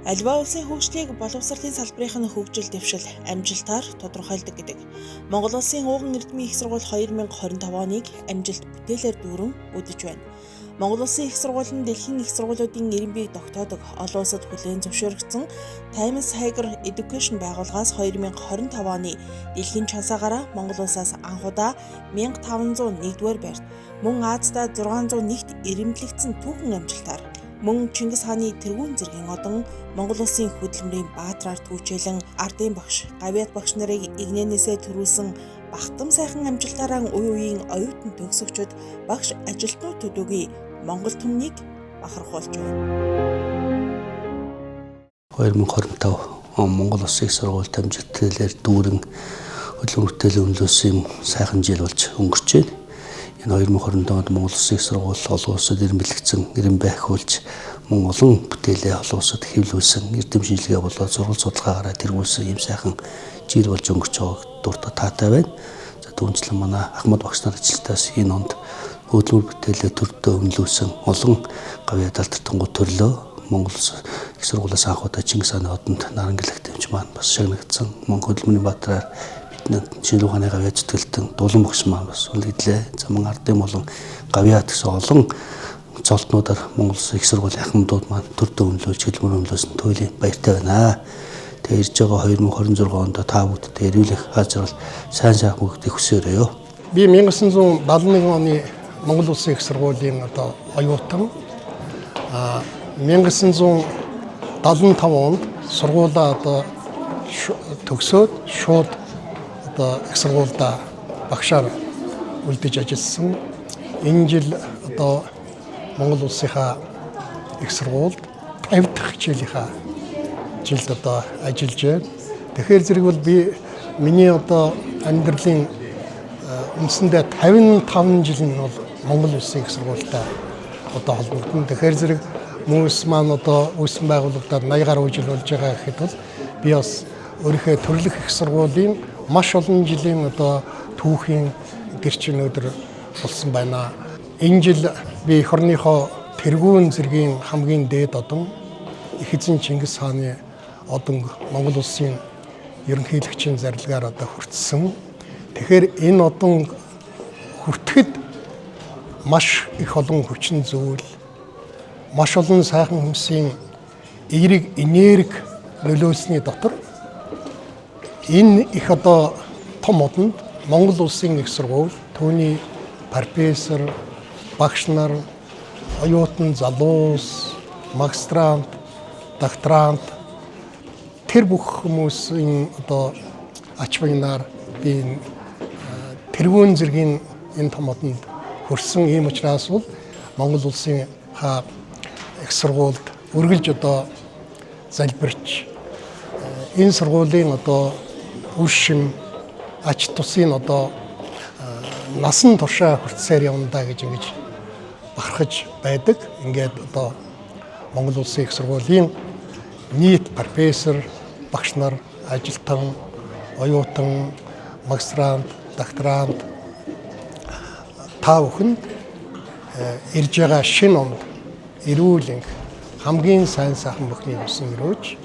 Аливаа улсын хөгжлийг боловсролын салбарын нь хөгжил дэвшил амжилтаар тодорхойлдог гэдэг. Монгол улсын ууган эрдмийн их сургууль 2025 оныг амжилт бүтээлээр дүүрэн үдэж байна. Монгол улсын их сургууль нь дэлхийн их сургуулиудын эренбийг тогтоодог олон улсад хүлээн зөвшөөрөгдсөн Times Higher Education байгууллагаас 2025 оны дэлхийн чансаагаараа Монгол улсаас анх удаа 1501-р байрт, мөн Азидаа 601-т эрэмблэгдсэн түүхэн амжилтаар, мөн Чингис хааны тэргүүн зэргийн одон Монгол улсын хөдөлмөрийн баатраар түүчээлэн ардын багш, гавьяат багш нарыг эгнээнээсээ төрүүлсэн бахтам сайхан амжилтаараа үе үеийн оюутан төгсөгчид, багш ажилтнууд төдийгүй Монгол түмнийг бахархуулж байна. 2025 он Монгол Улсын их сургуульд амжилт бүтээлээр дүүрэн хөдөлмөр бүтээлийн үнэлүүлсэн юм сайхан жил болж өнгөрч байна. Энэ 2025 онд Монгол Улсын их сургууль олон улсад эрэмбэлэгдсэн, эренбэ ахиулж, мөн олон бүтээлээ олон улсад хэвлүүлсэн, эрдэм шинжилгээ болоод сургууль судалгаагаараа тэргүүлсэн юм сайхан жил болж өнгөрч байгааг дурдах таатай байна. За, түүнчлэн манай ахмад багш нар ажилтнаас энэ онд хөдөлмөр бүтээлээ төрдөө үнэлүүлсэн олон гавьяат алдарт төрлөө. Монгол Улс их сургуулиас анх удаа Чингис хааны одонд наран гэлэг тэмч маань бас шагнагдсан. Монгол хөдөлмөрийн баатраар бидний шинжлэх ухааны гавьяат зүтгэлтэн Дулан багш маань бас үнэлэгдлээ. За, мөн ардын болон гавьяат гэсэн олон золтнуудаар Монгол Улсын их сургуулийн ахмадууд маань төрдөө үнэлүүлж, хөдөлмөр үнэлүүлсэн туйлын баяртай байна. Тэгээ ирж байгаа 2026 онд та бүхэдтэй эрүүл эх аз жаргал, сайн сайхан бүгдийг хүсээрэй. Би 1971 оны Монгол Улсын их сургуулийн одоо оюутан, 1975 онд сургуулаа одоо төгсөөд шууд одоо их сургуульда багшаар үлдэж ажилласан. Энэ жил одоо Монгол улсынхаа их сургуульд 50 дахь хичээлийнхаа жилд одоо ажиллаж байна. Тэгэхээр зэрэг бол би миний одоо амьдралын үндсэндээ 55 жил нь бол Монгол Улсын их сургуультай одоо холбогдоно. Тэгэхээр зэрэг хүмүүс маань одоо үүсгэн байгуулагдаад 80 гаруй жил болж байгаа гэхэд бол би бас өөрийнхөө төрлөх их сургуулийн маш олон жилийн одоо түүхийн гэрчин өдөр болсон байна. Энэ жил би эх орныхоо тэргүүн зэргийн хамгийн дээд одон, их эзэн Чингис хааны одон Монгол улсын ерөнхийлөгчийн зарлагаар одоо хүртсэн. Тэгэхээр энэ одон хүртэхэд маш их олон хүчин зүйл, маш олон сайхан хүмүүсийн эерэг энерги нөлөөлсөний дотор энэ их одоо том одонд Монгол Улсын их сургууль, түүний профессор, багш нар, оюутан, залуус, магистрант, докторант тэр бүх хүмүүсийн одоо ач багнаар би энэ тэргүүн зэргийн энэ том одонд хүрсэн. Ийм учраас бол Монгол улсын ха их сургуульд үргэлж одоо залбирч, энэ сургуулийн одоо үр шим, ач тусын одоо насан туршаа хүртсээр явна даа гэж ингэж бахархаж байдаг. Ингээд одоо Монгол Улсын их сургуулийн нийт профессор, багш нар, ажилтан, оюутан, магистрант, докторант та бүхэнд ирж байгаа шинэ онд эрүүл энх, хамгийн сайн сайхан бүхнийг хүсэн өрөөж,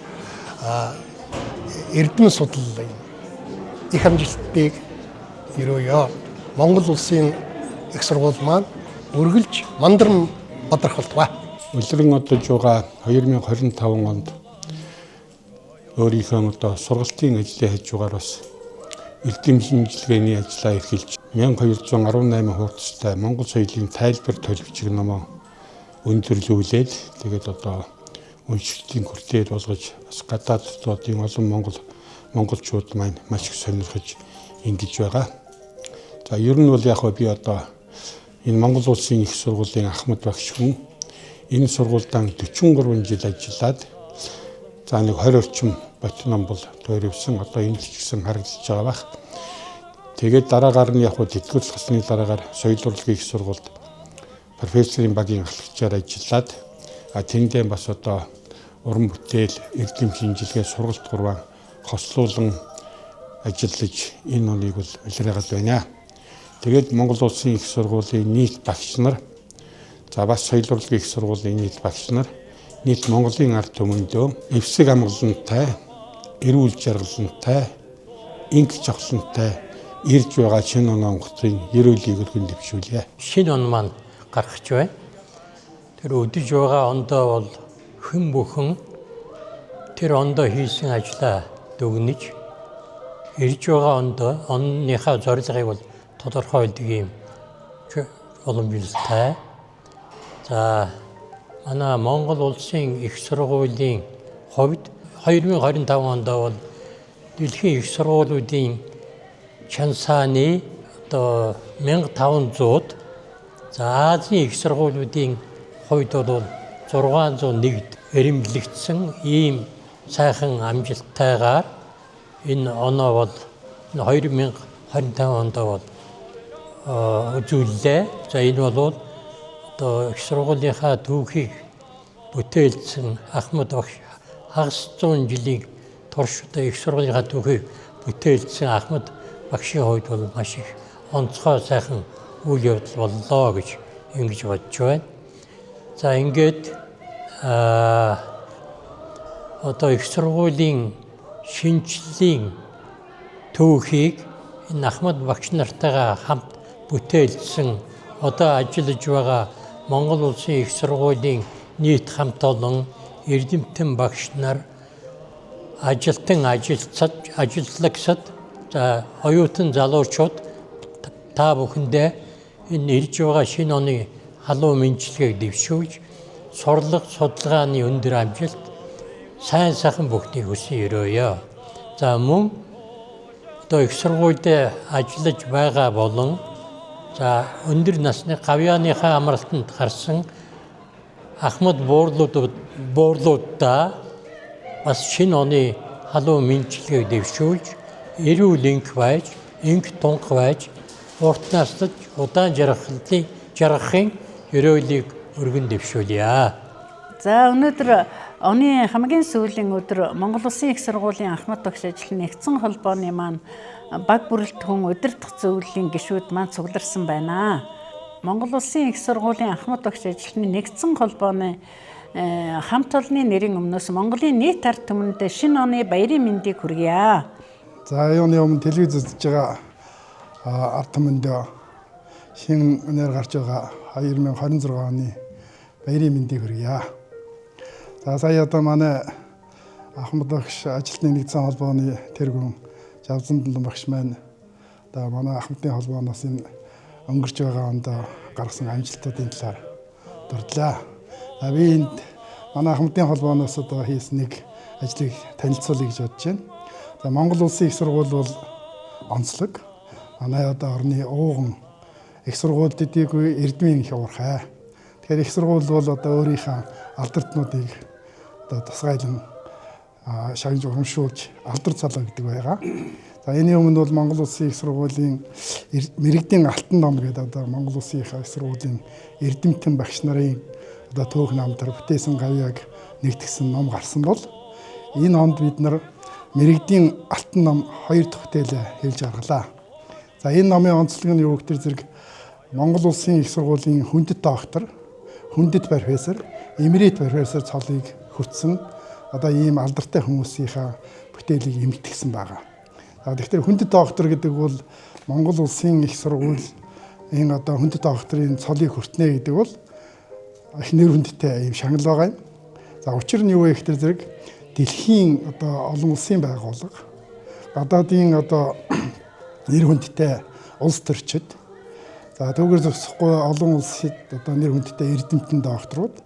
эрдэм судлалын их амжилтыг өрөөе. Монгол Улсын их сургууль маань үргэлж мандран бадрах болтугай. Улиран одож байгаа 2025 онд өөрийнхөө одоо сургалтын ажлын хажуугаар бас эрдэм шинжилгээний ажлаа эрхэлж 1218 хуудастай Монгол соёлын тайлбар төлөвчг номоо өндөрлүүлээд, тэгээд одоо уншигчдын хүртээл болгож, бас гадаад дотоодын олон монголчууд маань маш их сонирхож ингэж байгаа. За, ер нь бол яг би одоо энэ Монгол Улсын их сургуулийн ахмад багш хүн, энэ сургуульдаа 43 жил ажиллаад, за, нэг 20 орчим ботин ном бол туурвсан, одоо энэ ч гэсэн харагдаж байгаа бах. Тэгээд дараагаар нь яг тэтгэврт гасны дараагаар соёл урлагийн их сургуульд профессорын багийн ахлагчаар ажиллаад, а тэндээ бас одоо уран бүтээл, эрдэм шинжилгээ, сургалт гурван хослуулан ажиллаж энэ оныг бол улираагаад байна. Тэгээд Монгол Улсын их сургуулийн нийт багш нар, за, бас соёл урлагийн их сургуулийн нийт багш нар, нийт Монголын ард түмэндөө эвсэг амгалантай, эрүүл жаргалантай, инх зохилонтой ирж байгаа шинэ он онгоцын ерөөлийг өргөн дэвшүүлье. Шинэ он маань гарах гэж байна. Тэр өдөж байгаа ондоо бол хэн бүхэн тэр ондоо хийсэн ажлаа дүгнэж ирж байгаа ондоо онныхаа зорилгыг бол тодорхойлдог юм уламжлалтай. За манай Монгол улсын их сургуулийн хувьд 2025 онд бол дэлхийн их сургуулиудын чансааны одоо 1500-д, за Азийн их сургуулиудын хувьд бол 601-д эрэмблэгдсэн ийм сайхан амжилттайгаар энэ оноо бол 2025 онд бол үзүүллээ. За энэ бол одоо их сургуулийнхаа түүхийг бүтээлсэн Ахмад багш, хагас зуун жилийн турш одоо их сургуулийнхаа түүхийг бүтээлсэн Ахмад багшийн хувьд бол маш их онцгой сайхан үйл явдал боллоо гэж ингэж бодож байна. За ингээд одоо их сургуулийн шинэчлэлийн түүхийг энэ Ахмад багш нартайгаа хамт бүтээлсэн, одоо ажиллаж байгаа Монгол улсын их сургуулийн нийт хамт олон эрдэмтэн багш нар, ажилтан ажилтсад, ажилтлагсад, за оюутан залуучууд та бүхэндээ энэ ирж байгаа шинэ оны халуун мэндчилгээг дэвшүүлж, сурлага судалгааны өндөр амжилт, сайн сайхан бүхнийг хүсэн ерөөе. За мөн одоо их сургуульд ажиллаж байгаа болон за өндөр насны гавьяаныхаа амралтанд гарсан Ахмад буурлуудаа бас шинэ оны халуун мэндчилгээг дэвшүүлж, эрүүл энх байж, энх тунх байж, урт наслаж удаан жаргахын ерөөлийг өргөн дэвшүүлье. За өнөөдөр оны хамгийн сүүлийн өдөр Монгол Улсын их сургуулийн Ахмад багш ажлын нэгдсэн холбооны маань баг бүрэлдэхүүн удирдах зөвлөлийн гишүүд маань цугларсан байна. Монгол Улсын их сургуулийн Ахмад багш ажилтны нэгдсэн холбооны хамт олонны нэрийн өмнөөс Монголын нийт ард түмэнд шинэ оны баярын мэндийг хүргье. За юуны өмнө телевиз үзэж байгаа ард түмэнд шинэ өнөр гарч байгаа 2026 оны баярын мэндийг хүргье. За сая одоо манай Ахмад багш ажилтны нэгдсэн холбооны тэргүүн Жавзандан багш маань одоо манай Ахмадын холбооноос энэ өнгөрч байгаа онд гаргасан амжилтуудын талаар дурдлаа. За би энд манай Ахмадын холбооноос одоо хийсэн нэг ажлыг танилцуулъя гэж бодож байна. За Монгол Улсын их сургууль бол онцлог. Манай одоо орны ууган их сургууль төдийгүй эрдмийн их уурхай. Тэгэхээр их сургууль бол одоо өөрийнхөө алдартнуудыг одоо тусгайлан шагнаж урамшуулж алдар цалаа гэдэг байгаа. За энэний өмнө бол Монгол Улсын их сургуулийн мэргэдийн алтан ном гэдэг одоо Монгол Улсын их сургуулийн эрдэмтэн багш нарын одоо төөх намтар бүтээсэн гавьяаг нэгтгсэн ном гарсан бол энэ онд бид нар мэргэдийн алтан ном 2 дахь бүтээлээ хэлж гаргалаа. За энэ номын онцлог нь юу гэхээр зэрэг Монгол Улсын их сургуулийн хүндэт доктор, хүндэт профессор, эмерит профессор цолыг хүртсэн одоо ийм алдартай хүмүүсийнхаа бүтээлийг эмтгсэн байгаа. За тэгэхээр хүндэт доктор гэдэг бол Монгол Улсын их сургууль энэ одоо хүндэт докторын цолыг хүртнэ гэдэг бол их нэр хүндтэй ийм шагнал байгаа юм. За учир нь юу вэ гэхээр зэрэг дэлхийн одоо олон улсын байгууллага, гадаадын одоо нэр хүндтэй улс төрчид, за түүгээр зогсохгүй олон улсад одоо нэр хүндтэй эрдэмтэн докторууд,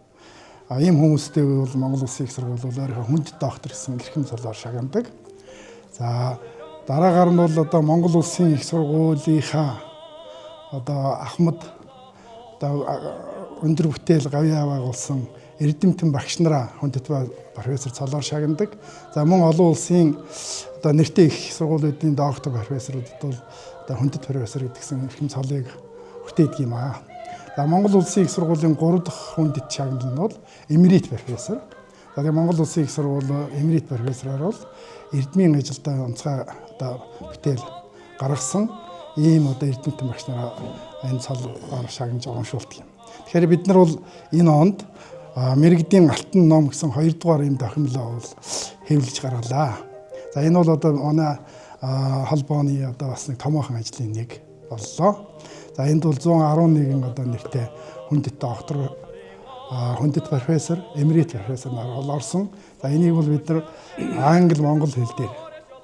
ийм хүмүүстэй бол Монгол Улсын их сургууль бол өөрийнхөө хүндэт доктор гэсэн эрхэм цолоор шагнадаг. За дараагаар нь бол одоо Монгол Улсын их сургуулийнхаа одоо Ахмад одоо өндөр бүтээл гавьяа байгуулсан эрдэмтэн багш нараа хүндэт профессор цолоор шагнадаг. За мөн олон улсын одоо нэртэй их сургуулиудын доктор профессорудад бол одоо хүндэт профессор гэдгсэн эрхэм цолыг хүртээдэг юм аа. За Монгол Улсын их сургуулийн 3 дахь хүндэт шагнал нь бол эмерит профессор. За тэгээ Монгол Улсын их сургууль эмерит профессороор бол эрдмийн ажилдаа онцгой одоо бүтээл гаргасан ийм одоо эрдэмтэн багш нараа энэ цол шагнаж урамшуулдаг юм. Тэгэхээр бид нар бол энэ онд Мэргэдийн алтан ном гэсэн 2 дугаар ийм тохиомлоо бол хэвлэж гаргалаа. За энэ бол одоо манай холбооны одоо бас нэг томоохон ажлын нэг боллоо. За энд бол 111 одоо нэртэй хүндэт доктор, хүндэт профессор, эмерит профессор нар бол орсон. За энийг бол бид нар англи, монгол хэл дээр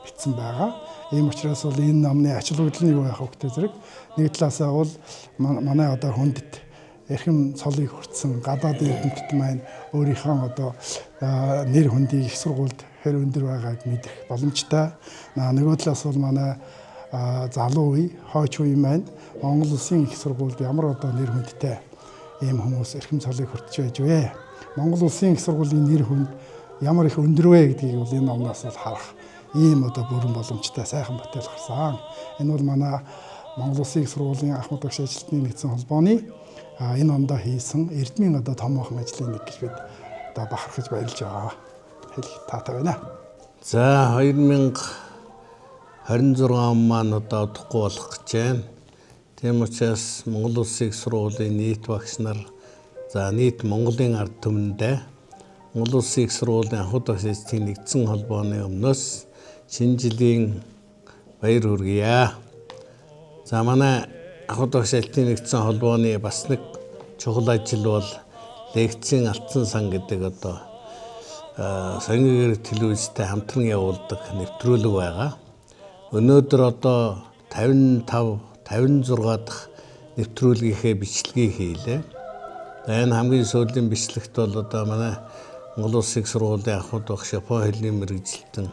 бичсэн байгаа. Ийм учраас бол энэ номны ач холбогдол нь юу байх вэ гэдэг зэрэг нэг талаасаа бол манай одоо хүндэт эрхэм цолыг хүртсэн гадаадын эрдэмтэд маань өөрийнхөө одоо нэр хүндийг их сургуульд хэр өндөр байгааг мэдэх боломжтой. Нөгөө талаас бол манай залуу үе, хойч үе маань Монгол улсын их сургуульд ямар одоо нэр хүндтэй ийм хүмүүс эрхэм цолыг хүртэж байж вэ? Монгол улсын их сургуулийн нэр хүнд ямар их өндөр вэ гэдгийг бол энэ номноос бол харах ийм одоо бүрэн боломжтой сайхан бүтээл гарсан. Энэ бол манай Монгол улсын их сургуулийн ахмад багш ажилтны нэгдсэн холбооны энэ ондоо хийсэн эрдмийн одоо томоохон ажлын нэг гэж бид одоо бахархаж баярлж байгаа. Хэлэх таатай байна. За 2026 он маань одоо удахгүй болох гэж байна. Тийм учраас Монгол Улсын их сургуулийн нийт багш нар, за нийт Монголын ард түмэндээ Монгол Улсын их сургуулийн анхуд багш ажилтны нэгдсэн холбооны өмнөөс шинэ жилийн баяр хүргье. За манай анхуд багш ажилтны нэгдсэн холбооны бас нэг чухал ажил бол лекцийн алтан сан гэдэг одоо соёлын телевизтэй хамтран явуулдаг нэвтрүүлэг байгаа. Өнөөдөр одоо 55 56 дахь нэвтрүүлгийнхээ бичлэгийг хийлээ. Энэ хамгийн сүүлийн бичлэгт бол одоо манай Монгол Улсын их сургуулийн анхуд багш Япон хэлний мэргэжилтэн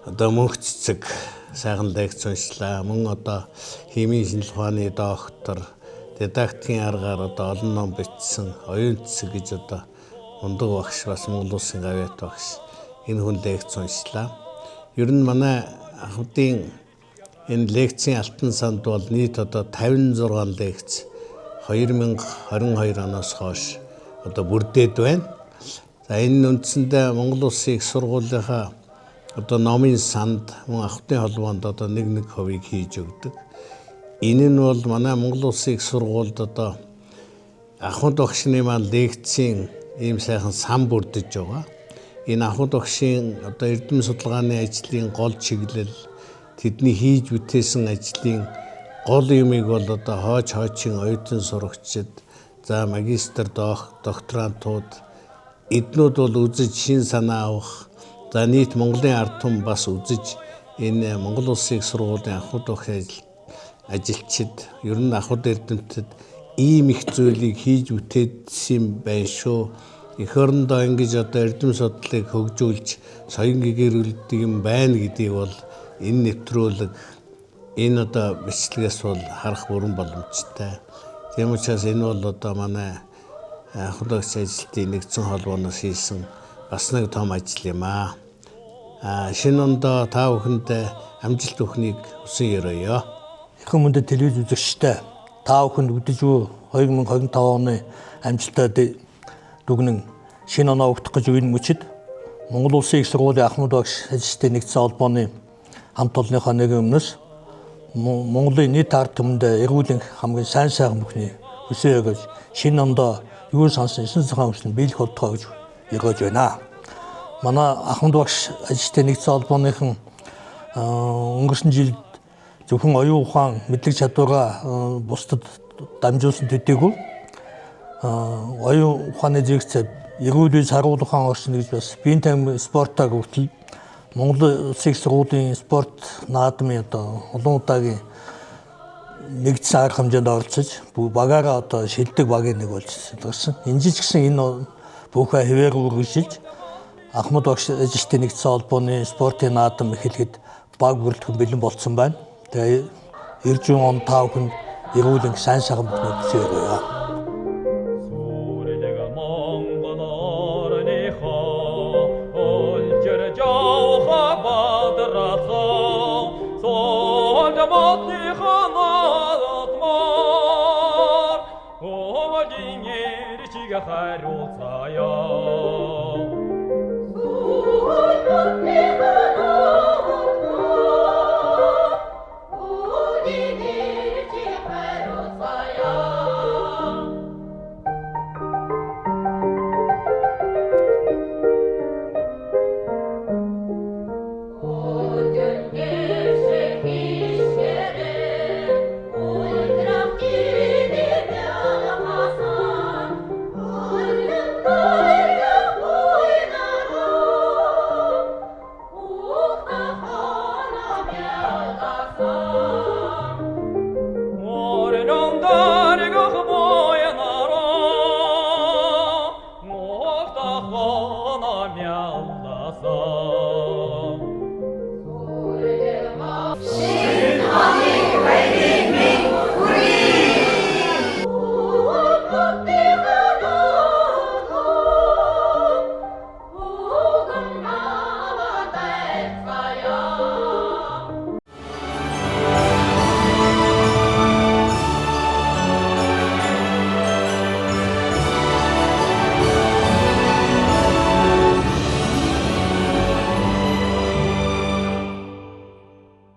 одоо мөнх цэцэг сайхан лекц уншлаа. Мөн одоо химийн шинжилгээ ухааны доктор, дидактикийн аргаар одоо олон ном бичсэн оюун цэцэг гэж одоо мундаг багш, бас Монгол Улсын гавьяат багш энэ хүн лекц уншлаа. Ер нь манай анхудын энэ лекцийн алтан санд бол нийт одоо 56 лекц 2022 оноос хойш одоо бүрдээд байна. За энэ үндсэндээ Монгол Улсын их сургуулийнхаа одоо номын санд мөн анхудын холбоонд одоо нэг хувийг хийж өгдөг. Энэ нь бол манай Монгол Улсын их сургуульд одоо анхуд багшны маань лекцийн ийм сайхан сан бүрдэж байгаа. Энэ анхуд багшийн одоо эрдэм судалгааны ажлын гол чиглэл, тэдний хийж бүтээсэн ажлын гол юмыг бол одоо хойч хойчийн оюутан сурагчид, за магистр, докторантууд эднүүд бол үзэж шин санаа авах, за нийт Монголын ард түмэн бас үзэж энэ Монгол Улсын их сургуулийн анхуд багш ажилчид, ер нь анхуд эрдэмтэд ийм их зүйлийг хийж бүтээсэн юм байна шүү. Эх орондоо ингэж одоо эрдэм судлалыг хөгжүүлж соён гэгэрүүлдэг юм байна гэдгийг бол энэ нэвтрүүлэг, энэ одоо бичлэгээс бол харах бүрэн боломжтой. Тийм учраас энэ бол одоо манай анхуд багш ажилтны нэгдсэн холбооноос хийсэн бас нэг том ажил юм аа. Шинэ ондоо та бүхэнд амжилт бүхнийг хүсэн ерөөе. Эрхэм хүндэт телевиз үзэгчтэй та бүхэнд үдэж буй 2025 оны амжилттай дүгнэн шинэ оноо өгөх гэж үеийн мөчид Монгол Улсын их сургуулийн ахмад багш ажилтны нэгдсэн холбооны хамт олонныхоо нэгэн өмнөөс Монголын нийт ард түмэнд эргүүлэн хамгийн сайн сайхан бүхний хүсээ өгөөж шинэ ондоо юу сансан 9 цагаан хүсэл биелэх болтугай гэж эргэж байна. Манай ахмад багш ажилтны нэгдсэн холбооныхан өнгөрсөн жилд зөвхөн оюун ухаан, мэдлэг чадвараа бусдад дамжуулсан төдийгүй оюун ухааны зэрэгцээ эрүүл үе саруул ухаан орсон гэж бас биеийн танхим спортоо хүртэл Монгол Улсын их сургуулийн спорт наадмын одоо олон удаагийн нэгдсэн арга хэмжээнд оролцож багаараа одоо шилдэг багийн нэг болж гарсан. Энэ жил ч гэсэн энэ бүхээ хэвээр үргэлжилж ахмад багш ажилтны нэгдсэн холбооны спортын наадам эхлэхэд баг бүрэлдэхүүн бэлэн болцсон байна. Тэгээ ирж буй он та бүхэнд эрүүлэн сайн сайхан бүхнийг хүсье. Амялласан.